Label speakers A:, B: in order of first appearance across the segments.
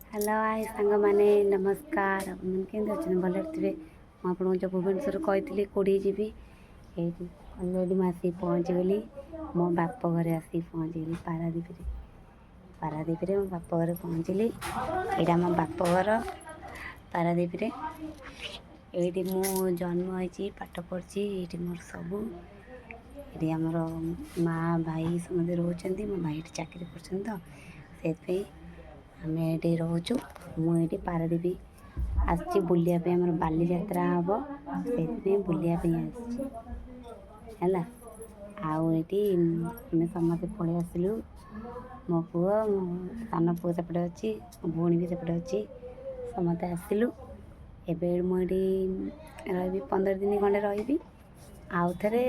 A: Hello high ସାଙ୍ଗମାନେ, ନମସ୍କାର। ଆପଣମାନେ କେମିତି ଅଛନ୍ତି? ଭଲରେ ଥିବେ। ମୁଁ ଆପଣଙ୍କୁ ଯେଉଁ ଭୁବନେଶ୍ୱର କହିଥିଲି କୋଉଠିକି ଯିବି, ଏଇଠି ଅଲରେଡ଼ି ମୁଁ ଆସିକି ପହଞ୍ଚିଗଲି। ମୋ ବାପ ଘରେ ଆସିକି ପହଞ୍ଚିଗଲି ପାରାଦ୍ୱୀପରେ। ପାରାଦ୍ୱୀପରେ ମୋ ବାପ ଘରେ ପହଞ୍ଚିଲି। ଏଇଟା ମୋ ବାପ ଘର ପାରାଦ୍ୱୀପରେ। ଏଇଠି ମୁଁ ଜନ୍ମ ହେଇଛି, ପାଠ ପଢ଼ିଛି। ଏଇଠି ମୋର ସବୁ। ଏଠି ଆମର ମା, ଭାଇ ସମସ୍ତେ ରହୁଛନ୍ତି। ମୋ ଭାଇ ଏଠି ଚାକିରି କରୁଛନ୍ତି, ତ ସେଥିପାଇଁ ଆମେ ଏଠି ରହୁଛୁ। ମୁଁ ଏଇଠି ପାରାଦ୍ୱୀପ ଆସିଛି ବୁଲିବା ପାଇଁ। ଆମର ବାଲିଯାତ୍ରା ହେବ, ସେଇଥିପାଇଁ ବୁଲିବା ପାଇଁ ଆସିଛି। ହେଲା, ଆଉ ଏଇଠି ଆମେ ସମସ୍ତେ ପଳେଇ ଆସିଲୁ। ମୋ ପୁଅ, ମୋ ସାନ ପୁଅ ସେପଟେ ଅଛି, ମୋ ଭଉଣୀ ବି ସେପଟେ ଅଛି। ସମସ୍ତେ ଆସିଲୁ। ଏବେ ମୁଁ ଏଠି ରହିବି, 15 ଦିନ ଖଣ୍ଡେ ରହିବି। ଆଉ ଥରେ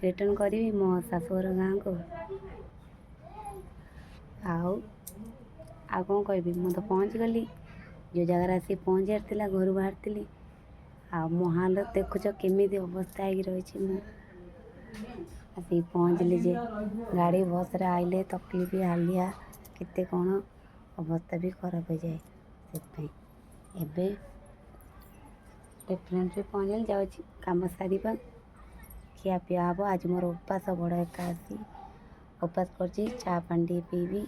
A: ରିଟର୍ଣ୍ଣ କରିବି ମୋ ଶାଶୁଘର ଗାଁକୁ। ଆଉ କ'ଣ କହିବି? ମୁଁ ତ ପହଞ୍ଚିଗଲି ଯେଉଁ ଜାଗାରେ ଆସିକି ପହଞ୍ଚିବାର ଥିଲା। ଘରୁ ବାହାରିଥିଲି ଆଉ ମୋ ହାଲତ ଦେଖୁଛ କେମିତି ଅବସ୍ଥା ହେଇକି ରହିଛି। ମୁଁ ଆସିକି ପହଞ୍ଚିଲି ଯେ ଗାଡ଼ି ବସ୍ରେ ଆଇଲେ ତକଲିଫ, ହାଲିଆ, କେତେ କ'ଣ, ଅବସ୍ଥା ବି ଖରାପ ହେଇଯାଏ। ସେଥିପାଇଁ ଏବେ ରେଫରେନ୍ସରେ ପହଞ୍ଚିଲି। ଯାଉଛି କାମ ସାରିବା, ଖିଆପିଆ ହେବ। ଆଜି ମୋର ଉପାସ, ବଡ଼ ଏକାଦଶୀ, ଉପାସ କରିଛି। ଚା ପାଣି ଟିକେ ପିଇବି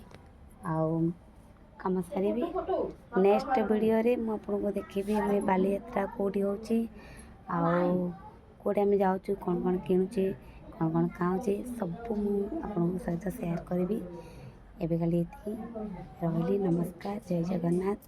A: ଆଉ କାମ ସାରିବି। ନେକ୍ସଟ ଭିଡ଼ିଓରେ ମୁଁ ଆପଣଙ୍କୁ ଦେଖେଇବି ଆମେ ବାଲିଯାତ୍ରା କେଉଁଠି ହେଉଛି ଆଉ କେଉଁଠି ଆମେ ଯାଉଛୁ, କ'ଣ କ'ଣ କିଣୁଛେ, କ'ଣ କ'ଣ ଖାଉଛେ, ସବୁ ମୁଁ ଆପଣଙ୍କ ସହିତ ସେୟାର କରିବି। ଏବେ ଖାଲି ଏତିକି ରହିଲି। ନମସ୍କାର, ଜୟ ଜଗନ୍ନାଥ।